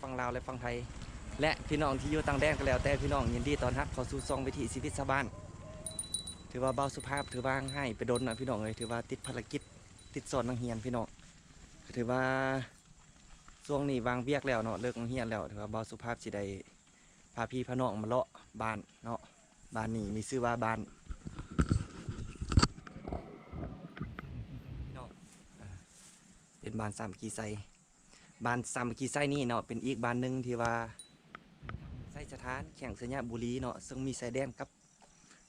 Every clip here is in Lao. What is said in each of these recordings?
ຝັ່ງລາວ ແລະ ຝັ່ງໄທ ແລະ ພີ່ນ້ອງທີ່ຢູ່ຕ່າງແດນກໍແລ້ວແຕ່ ພີ່ນ້ອງ ຍິນດີຕ້ອນຮັບເຂົ້າສູ່ຊ່ອງວິຖີຊີວິດຊາວບ້ານ. ຖືວ່າບ່າວສຸພາບ ຖືວ່າຫ່າງຫາຍໄປດົນເນາະ ພີ່ນ້ອງເອີຍ, ຖືວ່າຕິດພາລະກິດ ຕິດສອນນັກຮຽນ ພີ່ນ້ອງ. ກໍຖືວ່າຊ່ວງນີ້ວ່າງວຽກແລ້ວເນາະ ເລີກໂຮງຮຽນແລ້ວ ຖືວ່າບ່າວສຸພາບຊິໄດ້ ພາພີ່ພານ້ອງມາເລາະບ້ານເນາະ. ບ້ານນີ້ມີຊື່ວ່າບ້ານ ເປັນບ້ານສາມັກຄີໄຊ. ບ້ານສາມັກຄີໄຊນີ້ເນາະ ເປັນອີກບ້ານໜຶ່ງທີ່ວ່າ ໄຊສະຖານ ແຂວງໄຊຍະບູລີເນາະ ເຊິ່ງມີຊາຍແດນກັບ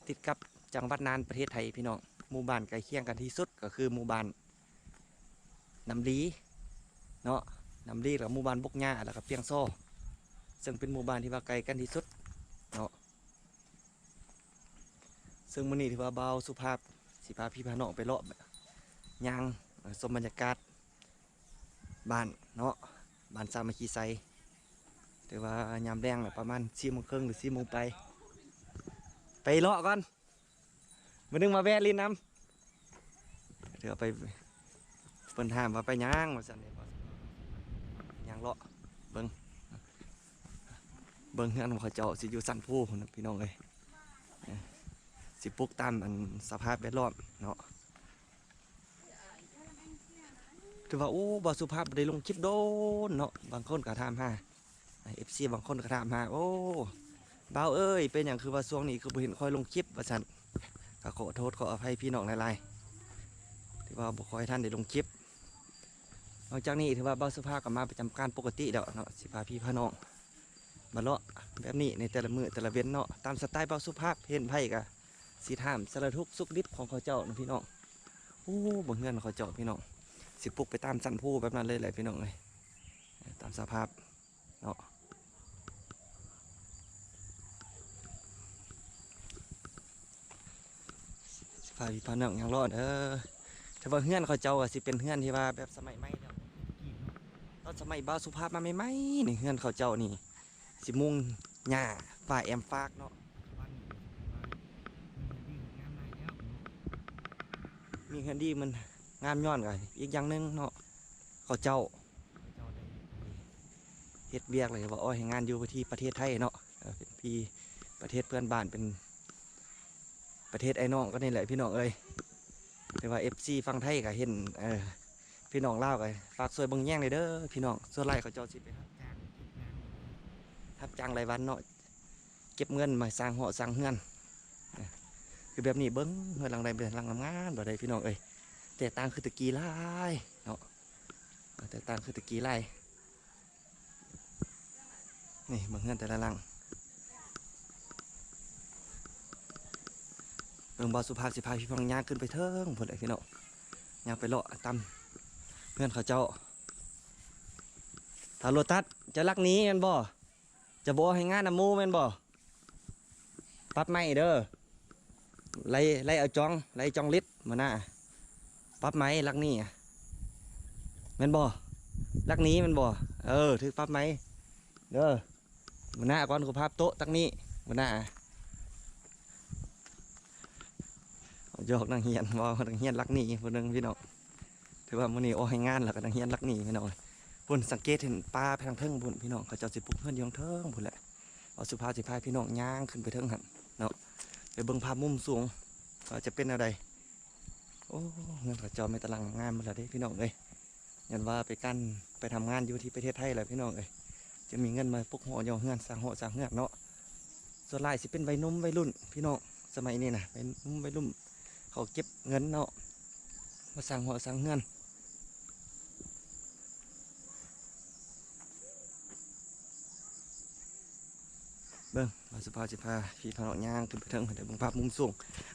ຕິດກັບຈັງຫວັດນ່ານ ປະເທດໄທ ພີ່ນ້ອງ. ໝູ່ບ້ານໃກ້ຄຽງກັນທີ່ສຸດກໍຄືໝູ່ບ້ານ ນ້ຳລີເນາະ ນ້ຳລີ ແລ້ວກໍໝູ່ບ້ານບົກຫຍ້າ ແລ້ວກໍປຽງຊໍ ເຊິ່ງເປັນໝູ່ບ້ານທີ່ວ່າໃກ້ກັນທີ່ສຸດເນາະ. ເຊິ່ງມື້ນີ້ຖືວ່າບ່າວສຸພາບຊິພາພີ່ພານ້ອງໄປເລາະຍ່າງຊົມບັນຍາກາດບ້ານເນາະ ບ້ານສາມັກຄີໄຊ. ຖືວ່າຍາມແລງແລ້ວ ປະມານສີ່ໂມງເຄິ່ງ ຫຼື ສີ່ໂມງປາຍ ໄປເລາະກ່ອນ. ມື້ໜຶ່ງມາແວະຫຼິ້ນນຳ ເທື່ອໄປ ເພິ່ນຖາມວ່າໄປຫຍັງວ່າຊັ້ນເດ້ ຍ່າງເລາະເບິ່ງ ເບິ່ງເຮືອນຂອງເຂົາເຈົ້າຊິຢູ່ຊັ້ນພູພຸ້ນນະ ພີ່ນ້ອງເອີຍ. ເອີ ຊິປຸກຕາມອັນສະພາບແວດລ້ອມເນາະ. ຖືວ່າ ໂອ້ ບ່າວສຸພາບບໍ່ໄດ້ລົງຄລິບດົນເນາະ ບາງຄົນກໍຖາມຫາ ເອັຟຊີບາງຄົນກໍຖາມຫາ ໂອ້ ບ່າວເອີຍ ເປັນຫຍັງຄືວ່າຊ່ວງນີ້ຄືບໍ່ເຫັນຂ້ອຍລົງຄລິບ ວ່າຊັ້ນ. ກໍຂໍໂທດຂໍອະໄພພີ່ນ້ອງຫຼາຍໆ ທີ່ວ່າບໍ່ຄ່ອຍທັນໄດ້ລົງຄລິບ. ນອກຈາກນີ້ຖືວ່າບ່າວສຸພາບກໍມາປະຈຳການປົກກະຕິແລ້ວເນາະ ຊິພາພີ່ພານ້ອງມາເລາະແບບນີ້ໃນແຕ່ລະມື້ແຕ່ລະເວັນເນາະ ຕາມສະໄຕບ່າວສຸພາບ ເຫັນໃຜກໍຊິຖາມສາລະທຸກສຸກດິບຂອງເຂົາເຈົ້ານະ ພີ່ນ້ອງ. ໂອ້ ເບິ່ງເຮືອນເຂົາເຈົ້າ ພີ່ນ້ອງ ຊິປຸກໄປຕາມຊັ້ນພູແບບນັ້ນເລີຍແຫຼະ ພີ່ນ້ອງເອີຍ ຕາມສະພາບ ເນາະ. ພາພີ່ພານ້ອງຍ່າງເລາະເດີ ແຕ່ວ່າເຮືອນເຂົາເຈົ້າກໍຊິເປັນເຮືອນທີ່ວ່າແບບສະໄໝໃໝ່ແລ້ວ. ຕອນສະໄໝບ່າວສຸພາບມາໃໝ່ໆນີ້ ເຮືອນເຂົາເຈົ້ານີ້ຊິມຸງຫຍ້າຝາແອມຟາກເນາະ. ມີເຮືອນດີມັນງາມຍ້ອນກໍອີກຢ່າງໜຶ່ງເນາະ ເຂົາເຈົ້າ ເຂົາເຈົ້າໄດ້ເຮັດວຽກ ຫຼືວ່າອອກແຮງງານຢູ່ທີ່ປະເທດໄທເນາະ ເປັນທີ່ປະເທດເພື່ອນບ້ານ ເປັນປະເທດອ້າຍນ້ອງກັນນີ້ແຫຼະ ພີ່ນ້ອງເອີຍ. ແຕ່ວ່າເອັຟຊີຝັ່ງໄທກໍເຫັນ ເອີ ພີ່ນ້ອງລາວກໍຝາກຊ່ວຍເບິ່ງແຍງແດ່ເດີພີ່ນ້ອງ. ສ່ວນຫຼາຍເຂົາເຈົ້າຊິໄປຮັບຈ້າງ ຮັບຈ້າງລາຍວັນເນາະ ເກັບເງິນມາສ້າງຫໍສ້າງເຮືອນ. ຄືແບບນີ້ ເບິ່ງເຮືອນຫຼັງໃດເປັນຫຼັງງາມໆ ບໍ່ໄດ້ພີ່ນ້ອງເອີຍ. ແຕກຕ່າງຄືແຕ່ກີ້ຫຼາຍເນາະ ແຕກຕ່າງຄືແຕ່ກີ້ຫຼາຍ. ນີ້ເບິ່ງເຮືອນແຕ່ລະຫຼັງ ເບິ່ງບ່າວສຸພາບຊິພາພີ່ພານ້ອງຍ່າງຂຶ້ນໄປເທິງພຸ້ນແຫຼະພີ່ນ້ອງ ຍ່າງໄປເລາະຕາມເຮືອນເຂົາເຈົ້າ. ທ້າວໂລຕັດ ເຈົ້າລັກໜີແມ່ນບໍ່? ເຈົ້າບໍ່ໃຫ້ງານນຳໝູ່ແມ່ນບໍ່? ປັບໃໝເດີ ໄລ່ ໄລ່ເອົາຈອງ ໄລ່ຈອງລິດມື້ໜ້າ ປັບໃໝລັກໜີ ແມ່ນບໍ່? ລັກໜີແມ່ນບໍ່? ເອີ ຖືກປັບໃໝເດີ ມື້ໜ້າກ່ອນ ຄຸພາບໂຕະຕັກໜີມື້ໜ້າ. ຢອກນັກຮຽນ ເວົ້ານັກຮຽນລັກໜີຜູ້ໜຶ່ງພີ່ນ້ອງ. ຖືວ່າມື້ນີ້ອອກແຮງງານ ແລ້ວກໍນັກຮຽນລັກໜີພີ່ນ້ອງ. ພຸ້ນ ສັງເກດເຫັນປ່າໄປທາງເທິງພຸ້ນພີ່ນ້ອງ ເຂົາເຈົ້າຊິປຸກເຮືອນຢູ່ທາງເທິງພຸ້ນແຫຼະ. ບ່າວສຸພາບຊິພາພີ່ນ້ອງຍ່າງຂຶ້ນໄປເທິງຫັ້ນເນາະ ໄປເບິ່ງພາບມຸມສູງວ່າຈະເປັນແນວໃດ. ໂອ້ ເຮືອນເຂົາເຈົ້າມີແຕ່ຫຼັງງາມໝົດແລ້ວເດ້ພີ່ນ້ອງເອີຍ. ຍ້ອນວ່າໄປການ ໄປທຳງານຢູ່ທີ່ປະເທດໄທແລ້ວພີ່ນ້ອງເອີຍ ຈະມີເງິນມາປຸກຫໍຍໍເຮືອນ ສ້າງຫໍສ້າງເຮືອນເນາະ. ສ່ວນຫຼາຍຊິເປັນໄວໜຸ່ມໄວລຸ້ນພີ່ນ້ອງ ສະໄໝນີ້ນະ ໄວໜຸ່ມໄວລຸ້ນ ເຂົາເກັບເງິນເນາະ ມາສ້າງຫໍສ້າງເຮືອນ. ເບິ່ງ ບ່າວສຸພາບຊິພາພີ່ພານ້ອງຍ່າງຂຶ້ນໄປເທິງ ໃຫ້ໄດ້ເບິ່ງພາບມຸມສູງ.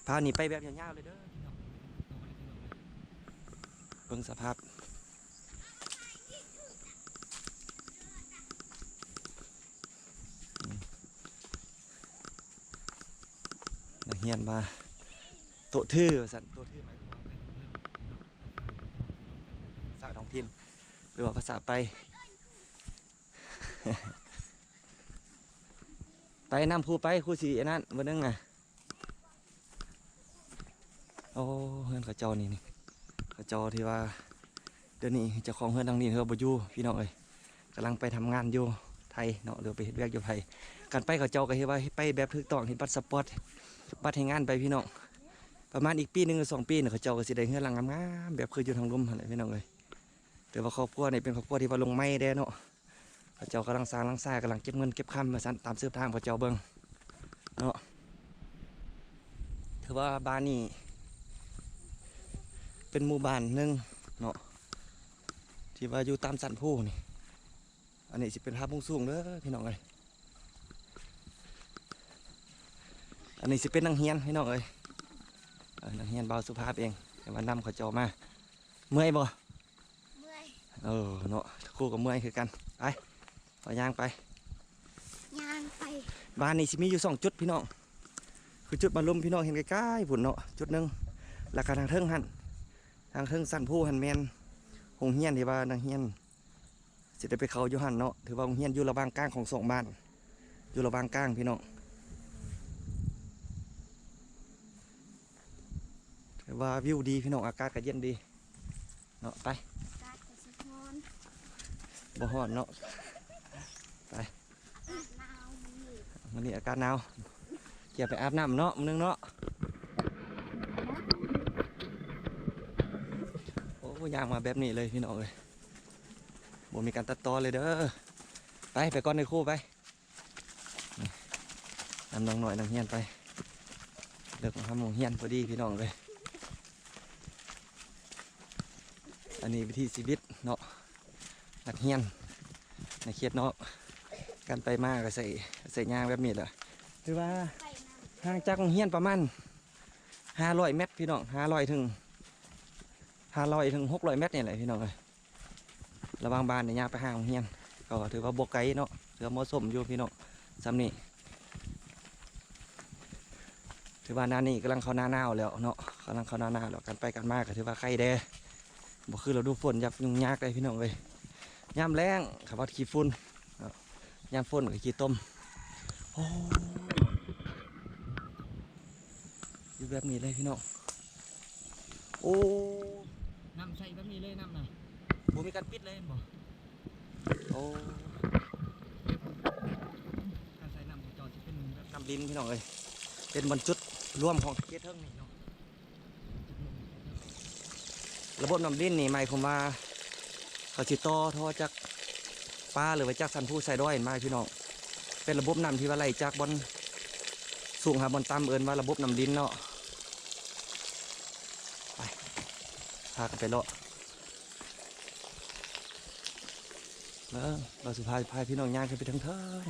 ພາບນີ້ໄປແບບຍາວໆເລີຍເດີພີ່ນ້ອງ ເບິ່ງສະພາບ ນັກຮຽນມາໂຕະຖືວ່າຊັ້ນ ໂຕະຖືໝາຍຄວາມວ່າໄປໂຮງຮຽນ ພາສາທ້ອງຖິ່ນ ຫຼືວ່າພາສາໄປ ໄປນຳຄູໄປ ຄູຊິອັນນັ້ນມື້ໜຶ່ງນະ. ໂອ້ ເຮືອນເຂົາເຈົ້ານີ້ ນີ້ ເຂົາເຈົ້າທີ່ວ່າ ດຽວນີ້ເຈົ້າຂອງເຮືອນຫຼັງນີ້ເຂົາບໍ່ຢູ່ພີ່ນ້ອງເອີຍ ກຳລັງໄປທຳງານຢູ່ ໄທເນາະ ຫຼືໄປເຮັດວຽກຢູ່ໄທ. ການໄປເຂົາເຈົ້າກໍເຮັດວ່າໄປແບບຖືກຕ້ອງ ເຮັດບັດສະປອດ ບັດແຮງງານໄປພີ່ນ້ອງ. ປະມານອີກປີໜຶ່ງຫຼືສອງປີນີ້ ເຂົາເຈົ້າກໍຊິໄດ້ເຮືອນຫຼັງງາມໆ ແບບຄືຢູ່ທາງລຸ່ມຫັ້ນແຫຼະພີ່ນ້ອງເອີຍ. ແຕ່ວ່າຄອບຄົວນີ້ເປັນຄອບຄົວທີ່ວ່າລົງໃໝ່ແດ່ເນາະ. ເຂົາເຈົ້າກຳລັງສ້າງຫຼັງຄາ ກຳລັງເກັບເງິນເກັບຄຳວ່າຊັ້ນ ຕາມສືບທາງເຂົາເຈົ້າເບິ່ງເນາະ. ຖືວ່າບ້ານນີ້ເປັນໝູ່ບ້ານໜຶ່ງເນາະ ທີ່ວ່າຢູ່ຕາມສັນພູນີ້. ອັນນີ້ຊິເປັນພາບມຸມສູງເດີພີ່ນ້ອງເອີຍ. ອັນນີ້ຊິເປັນນັກຮຽນພີ່ນ້ອງເອີຍ. ເອີ ນັກຮຽນບ່າວສຸພາບເອງ ທີ່ວ່ານຳເຂົາເຈົ້າມາ. ເມື່ອຍບໍ່? ເມື່ອຍ. ເອີເນາະ ຄູກໍເມື່ອຍຄືກັນ. ໄປ ເຮົາຍ່າງໄປ ຍ່າງໄປ. ບ້ານນີ້ຊິມີຢູ່ສອງຈຸດພີ່ນ້ອງ ຄືຈຸດມາລຸມພີ່ນ້ອງເຫັນໄກໆພຸ້ນເນາະ ຈຸດໜຶ່ງ. ແລ້ວກໍທາງເທິງຫັ້ນ ທາງເທິງສັນພູຫັ້ນແມ່ນໂຮງຮຽນທີ່ວ່ານັກຮຽນຊິໄດ້ໄປເຂົ້າຢູ່ຫັ້ນເນາະ. ຖືວ່າໂຮງຮຽນຢູ່ລະຫວ່າງກາງຂອງສອງບ້ານ ຢູ່ລະຫວ່າງກາງພີ່ນ້ອງ. ຖືວ່າວິວດີພີ່ນ້ອງ ອາກາດກໍເຢັນດີເນາະ. ໄປ ອາກາດກໍຊິຮ້ອນ ບໍ່ຮ້ອນເນາະ. ໄປ ອາກາດໜາວມື້ນີ້ ມື້ນີ້ອາກາດໜາວ. ຈະໄປອາບນ້ຳເນາະ ມື້ໜຶ່ງເນາະ. ໂອ້ ຍ່າງມາແບບນີ້ເລີຍພີ່ນ້ອງເອີຍ ບໍ່ມີການຕັດຕໍ່ເລີຍເດີ. ໄປ ໄປກ່ອນເດີຄູ ໄປ. ນີ້ ນຳນ້ອງນ້ອຍນັກຮຽນໄປ ເລີກມາທຳໂຮງຮຽນພໍດີພີ່ນ້ອງເອີຍ. ອັນນີ້ວິຖີຊີວິດເນາະ ນັກຮຽນໃນເຂດນອກ ການໄປມາກໍໃຊ້ ໃຊ້ຍ່າງແບບນີ້ແຫຼະ. ຖືວ່າຫ່າງຈາກໂຮງຮຽນປະມານຫ້າຮ້ອຍແມັດພີ່ນ້ອງ ຫ້າຮ້ອຍເຖິງ ຫ້າຮ້ອຍເຖິງຫົກຮ້ອຍແມັດນີ້ແຫຼະພີ່ນ້ອງເອີຍ. ລະຫວ່າງບ້ານນີ້ຍ່າງໄປຫາໂຮງຮຽນ ກໍຖືວ່າບໍ່ໄກເນາະ ຖືວ່າເໝາະສົມຢູ່ພີ່ນ້ອງ. ຊ່ຳນີ້ ຖືວ່າໜ້ານີ້ກຳລັງເຂົ້າໜ້າໜາວແລ້ວເນາະ ກຳລັງເຂົ້າໜ້າໜາວແລ້ວ ການໄປການມາກໍຖືວ່າໄຄແດ່ ບໍ່ຄືລະດູຝົນ ຢາກຫຍຸ້ງຍາກເດ້ພີ່ນ້ອງເອີຍ. ຍາມແລ້ງກໍບັດຂີ້ຝຸ່ນເນາະ ຍາມຝົນກໍຂີ້ຕົມ. ໂອ້ ຢູ່ແບບນີ້ເລີຍພີ່ນ້ອງ. ໂອ້ ນ້ຳໃສແບບນີ້ເລີຍ ນ້ຳນະ ບໍ່ມີການປິດເລີຍແມ່ນບໍ່? ໂອ້ ການໃຊ້ນ້ຳຂອງເຈົ້າຊິເປັນແບບນ້ຳລິນພີ່ນ້ອງເອີຍ ເປັນບ່ອນຈຸດລວມຂອງເຂດເທິງນີ້ເນາະ. ລະບົບນ້ຳລິນນີ້ໝາຍຄວາມວ່າ ເຂົາຊິຕໍ່ທໍ່ຈາກປ່າ ຫຼືວ່າຈາກສັນພູຊາຍດອຍມາພີ່ນ້ອງ. ເປັນລະບົບນ້ຳທີ່ວ່າໄຫຼຈາກບ່ອນສູງຫາບ່ອນຕ່ຳ ເອີ້ນວ່າລະບົບນ້ຳລິນເນາະ. ໄປ ພາກັນໄປເລາະ ເບິ່ງ ບ່າວສຸພາ ພາພີ່ນ້ອງຍ່າງຂຶ້ນໄປເທິງໆ ພຸ້ນ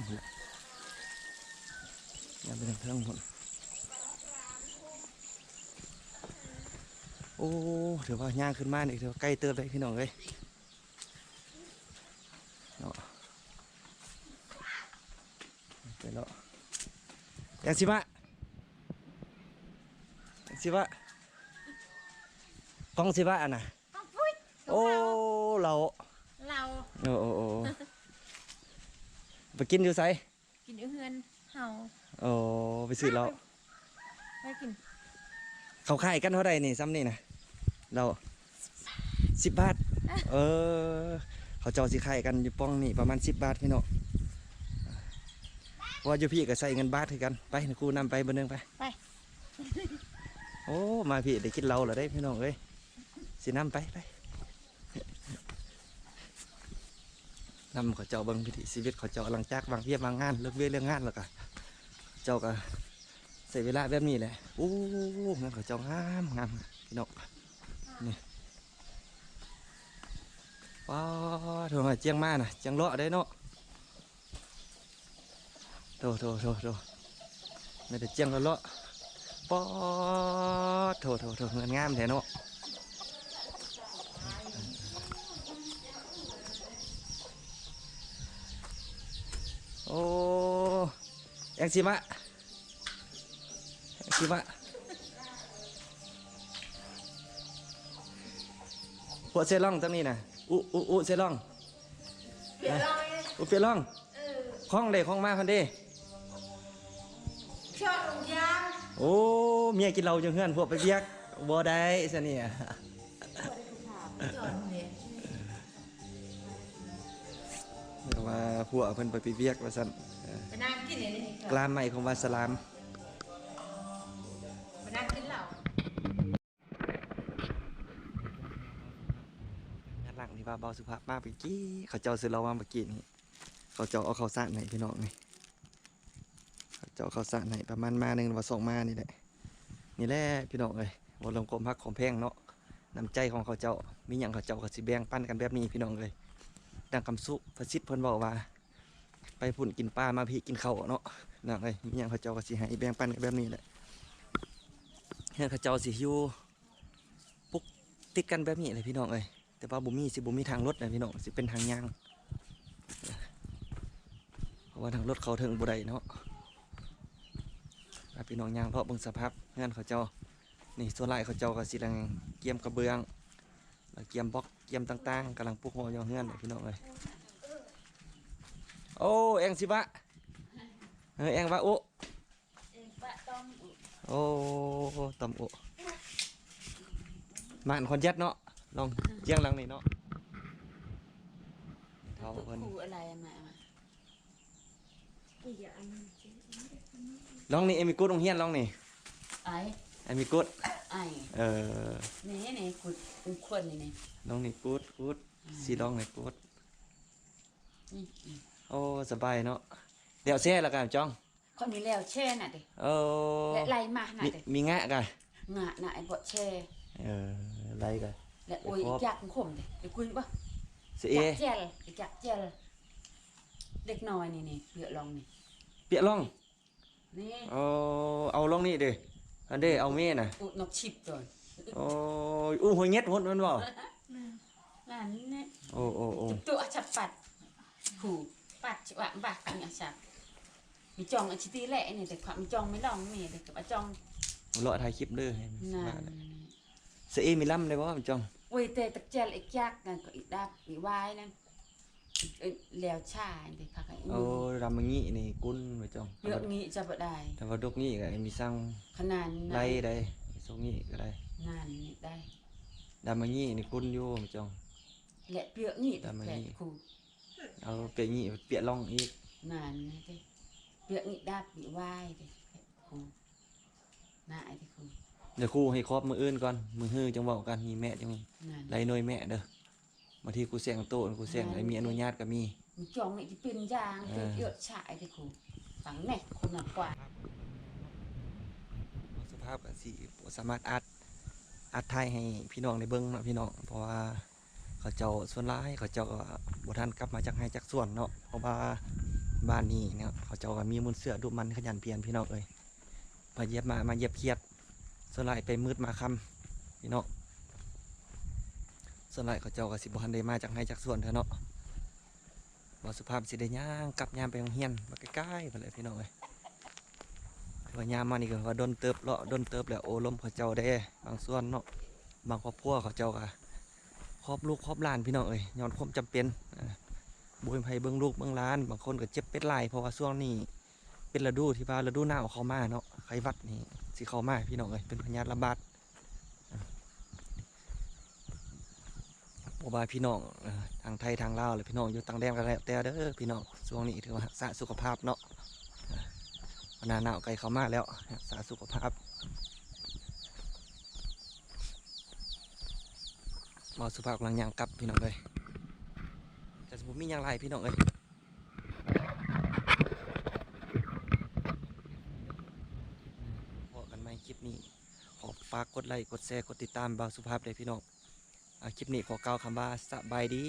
ຍ່າງໄປເທິງໆ ພຸ້ນ. ໂອ້ ຖືວ່າຍ່າງຂຶ້ນມານີ້ຖືວ່າໄກເຕີບເລີຍພີ່ນ້ອງເອີຍ ເນາະ. ໄປເລາະ ແອງຊິວະ ແອງຊິວະ ກ້ອງຊິວະ ອັນນະ ກ້ອງພຸ້ຍ ໂອ້ ເຫຼົ້າ ເຫຼົ້າ ເອີ ໂອ້ ໂອ້ ໄປກິນຢູ່ໃສ? ກິນຢູ່ເຮືອນເຮົາ. ໂອ້ ໄປຊື້ເຫຼົ້າ ໄປກິນ. ເຂົາຂາຍກັນເທົ່າໃດນີ້ ຊ່ຳນີ້ນະ ເຫຼົ້າ? ສິບບາດ. ເອີ ເຂົາເຈົ້າຊິຂາຍກັນຢູ່ປ່ອງນີ້ປະມານສິບບາດພີ່ນ້ອງ ເພາະວ່າຢູ່ພີ້ກໍໃຊ້ເງິນບາດຄືກັນ. ໄປ ຄູນຳໄປເບິ່ງໜຶ່ງ ໄປ ໄປ. ໂອ້ ມາພີ້ໄດ້ກິນເຫຼົ້າແລ້ວເດ້ພີ່ນ້ອງເອີຍ ຊິນຳໄປ ໄປ. ນຳເຂົາເຈົ້າເບິ່ງວິຖີຊີວິດເຂົາເຈົ້າ ຫຼັງຈາກວາງວຽກວາງງານ ເລີກວຽກເລີກງານແລ້ວກະ ເຂົາເຈົ້າກະໃຊ້ເວລາແບບນີ້ແຫຼະ. ໂອ້ ເຮືອນເຂົາເຈົ້າງາມໆ ພີ່ນ້ອງ ນີ້. ປາດ ໂທ ຈຽງມານະ ຈຽງເລາະເດ້ເນາະ. ໂທ ໂທ ໂທ ໂທ ມີແຕ່ຈຽງເລາະໆ. ປາດ ໂທ ໂທ ໂທ ເຮືອນງາມແທ້ເນາະ. ໂອ້ ແອງຊິມະ ແອງຊິມະ ພວກເຊລອງຕຳນີ້ນະ ອຸ ອຸ ອຸ ເຊລອງ ເປຍລອງ ອຸ ເປຍລອງ. ເອີ ຂອງເດ້ ຂອງມາຫັ້ນເດ້. ເປັນຫຍັງ? ໂອ້ ເມຍກິນເຫຼົ້າຢູ່ເຮືອນ ພວກໄປວຽກ ບໍ່ໄດ້ຊະນີ້. ແຕ່ວ່າ ຜົວເພິ່ນໄປ ໄປວຽກວ່າຊັ້ນ. ເອີ ໄປນັ່ງກິນອັນນີ້ກ່ອນ ກະລາມໃໝ່ຂອງວ່າສະຫຼາມ ໄປນັ່ງກິນເຫຼົ້າ. ດ້ານຫຼັງທີ່ວ່າບ່າວສຸພາບມາເມື່ອກີ້ ເຂົາເຈົ້າຊື້ເຫຼົ້າມາເມື່ອກີ້ນີ້ ເຂົາເຈົ້າເອົາເຂົ້າສານໃຫ້ພີ່ນ້ອງນີ້ ເຂົາເຈົ້າເອົາເຂົ້າສານໃຫ້ ປະມານມາໜຶ່ງ ຫຼືວ່າສອງມານີ້ແຫຼະ. ນີ້ແຫຼະພີ່ນ້ອງເອີຍ ເວົ້າເລື່ອງຄວາມຮັກຄວາມແພງເນາະ ນ້ຳໃຈຂອງເຂົາເຈົ້າ ມີຫຍັງເຂົາເຈົ້າກໍຊິແບ່ງປັນກັນແບບນີ້ພີ່ນ້ອງເອີຍ. ດັ່ງຄຳສຸພາສິດເພິ່ນເວົ້າວ່າ ໄປພຸ້ນກິນປາ ມາພີ້ກິນເຂົ້າເນາະ ພີ່ນ້ອງເອີຍ. ມີຫຍັງເຂົາເຈົ້າກໍຊິໃຫ້ແບ່ງປັນກັນແບບນີ້ແຫຼະ. ເຮືອນເຂົາເຈົ້າຊິຢູ່ ປຸກຕິດກັນແບບນີ້ແຫຼະພີ່ນ້ອງເອີຍ ແຕ່ວ່າບໍ່ມີ ຊິບໍ່ມີທາງລົດນະພີ່ນ້ອງ ຊິເປັນທາງຍ່າງ ເພາະວ່າທາງລົດເຂົ້າເຖິງບໍ່ໄດ້ເນາະ. ພາພີ່ນ້ອງຍ່າງເລາະເບິ່ງສະພາບເຮືອນເຂົາເຈົ້ານີ້ ສ່ວນຫຼາຍເຂົາເຈົ້າກໍຊິກຳລັງກຽມກະເບື້ອງ ແລ້ວກຽມບລັອກ ກຽມຕ່າງໆ ກຳລັງປຸກຮົ້ວຍໍເຮືອນແຫຼະພີ່ນ້ອງເອີຍ. ໂອ້ ແອງຊິວະ ເອີ ແອງວະໂອ ໂອ້ ຕຳໂອ ບ້ານຄອນຢັດເນາະ ລອງຈຽງຫຼັງນີ້ເນາະ ເຖົ້າເພິ່ນ ຄູອະໄລມາ ມາ ລອງນີ້ ເອມີກຸດໂຮງຮຽນ ລອງນີ້ ໄອ ເອມີກຸດ ໄອ ເອີ ນີ້ ນີ້ກຸດ ກຸດຄວນນີ້ ນີ້ ລອງນີ້ກຸດ ກຸດ ອືມ ສີລອງນີ້ກຸດ ນີ້ ໂອ້ ສະບາຍເນາະ ແລ້ວແຊແລ້ວກະຈອງ ຂ້ອຍມີແລ້ວແຊ່ນະເດ ເອີ ແລະໄລ່ມານະເດ ມີງະກະ ງະນະໄອ້ເບາະແຊ່ ເອີ ໄລ່ກະ ແລະໂອ້ຍ ໄອ້ຄອບ ຈັກຄົມເດ ໄອ້ກຸ້ຍບໍ່ ສະເອ ຈັກແຈວ ຈັກແຈວ ເດັກນ້ອຍນີ້ ນີ້ ເປຍລອງນີ້ ເປຍລອງ ນີ້ ເອີ ເອົາລອງນີ້ເດ ອັນເດ ເອົາເມນະ ອຸນົກຊິບໂຕ ໂອ້ຍ ອຸຫົວເຫງັດພຸ້ນແມ່ນບໍ່ ນັ້ນແຫຼະ ໂອ້ ໂອ້ ໂອ້ ໂຕອາຈັບປັດ ຄູປັດຊິວະບາກອັນອາຈັບ ມີຈອງອາຊິຕີແຫຼະນີ້ ແຕ່ຄວາມມີຈອງມີລອງນີ້ ແຕ່ກັບອາຈອງ ເລາະຖ່າຍຄລິບເດີ ໃຫ້ມັນ ນັ້ນ ສະເອມີລຳໄດ້ບໍ່ ມີຈອງ ໂອ້ຍ ແຕ່ຕັກແຈວອີກຈັກນັ້ນກໍອີກດັບອີກວາຍນັ້ນ ເອີ ແລ້ວຊາເດ ພັກ ໂອ້ ລຳມະງິນີ້ກຸນ ມີຈອງ ເຍອະງິຈະບໍ່ໄດ້ ແຕ່ວ່າດົກງິກໍມີສັ່ງ ຂະໜາດນັ້ນ ໄລ່ໄດ້ ສອງງິກໍໄດ້ ນັ້ນນີ້ໄດ້ ລຳມະງິນີ້ກຸນຢູ່ ມີຈອງ ແລະເປຍະງິ ລຳມະງິ ແພດຄູ ເອົາເປຍະງິ ເປຍະລອງອີກ ນັ້ນເດ ເປຍະງິດັບມີວາຍເດ ແພດຄູ ນາໄອ້ເດຄູ ດຽວຄູໃຫ້ຄອບມື້ອື່ນກ່ອນ ມື້ຮືຈັ່ງເວົ້າກັນ ມີແມະຈັ່ງ ນັ້ນ ໄລ່ໜ່ວຍແມະເດີ ບາງທີກູແສງໂຕ ກູແສງ ນັ້ນ ໄດ້ມີອະນຸຍາດກໍມີ ມີຈອງນີ້ຊິເປັນຢ່າງ ເອີ ເຍອະຊາຍເດຄູ ຟັງແນ່ຄົນນຳກວ່າ ສະພາບກໍຊິບໍ່ສາມາດອັດ ອັດຖ່າຍໃຫ້ພີ່ນ້ອງໄດ້ເບິ່ງເນາະພີ່ນ້ອງ ເພາະວ່າ ເຂົາເຈົ້າ ສ່ວນຫຼາຍເຂົາເຈົ້າກໍບໍ່ທັນກັບມາຈາກໄຮ່ຈາກສວນເນາະ ເພາະວ່າບ້ານນີ້ເນາະ ເຂົາເຈົ້າກໍມີມູນເຊື້ອດຸໝັ່ນຂະຫຍັນພຽນ ພີ່ນ້ອງເອີຍ ມາຢຽບໝາ ມາຢຽບຂຽດ ສ່ວນຫຼາຍໄປມືດມາຄ່ຳ ພີ່ນ້ອງ ສ່ວນຫຼາຍເຂົາເຈົ້າກໍຊິບໍ່ທັນໄດ້ມາຈາກໄຮ່ຈາກສວນເທື່ອເນາະ. ບ່າວສຸພາບຊິໄດ້ຍ່າງກັບຍ່າງໄປໂຮງຮຽນ ມາໃກ້ໆ ພຸ້ນແຫຼະພີ່ນ້ອງເອີຍ. ຖືວ່າຍ່າງມານີ້ກໍວ່າດົນເຕີບ ເລາະດົນເຕີບແລ້ວ ໂອ້ລົມເຂົາເຈົ້າແດ່ ບາງສ່ວນເນາະ ບາງຄອບຄົວເຂົາເຈົ້າກໍຄອບລູກຄອບຫຼານ ພີ່ນ້ອງເອີຍ ຍ້ອນຄວາມຈຳເປັນ ອາ ບໍ່ມີໃຜເບິ່ງລູກເບິ່ງຫຼານ ບາງຄົນກໍເຈັບເປັນຫຼາຍ ເພາະວ່າຊ່ວງນີ້ເປັນລະດູທີ່ວ່າລະດູໜາວເຂົ້າມາເນາະ ໄຂ້ຫວັດນີ້ຊິເຂົ້າມາ ພີ່ນ້ອງເອີຍ ເປັນພະຍາດລະບາດ. ບໍ່ວ່າພີ່ນ້ອງ ເອີ ທາງໄທທາງລາວ ແລະ ພີ່ນ້ອງຢູ່ຕ່າງແດນກໍແລ້ວແຕ່ເດີພີ່ນ້ອງ ຊ່ວງນີ້ຖືວ່າຮັກສາສຸຂະພາບເນາະ ເອີ ໜ້າໜາວໃກ້ເຂົ້າມາແລ້ວ ຮັກສາສຸຂະພາບ. ບ່າວສຸພາບກຳລັງຍ່າງກັບພີ່ນ້ອງເອີຍ ກໍຊິບໍ່ມີຫຍັງຫຼາຍພີ່ນ້ອງເອີຍ. ພໍ້ກັນໃໝ່ຄລິບນີ້ ຂໍຝາກກົດໄລ້ ກົດແຊ ກົດຕິດຕາມບ່າວສຸພາບເດີພີ່ນ້ອງ. ອາ ຄລິບນີ້ຂໍກ່າວຄຳວ່າສະບາຍດີ.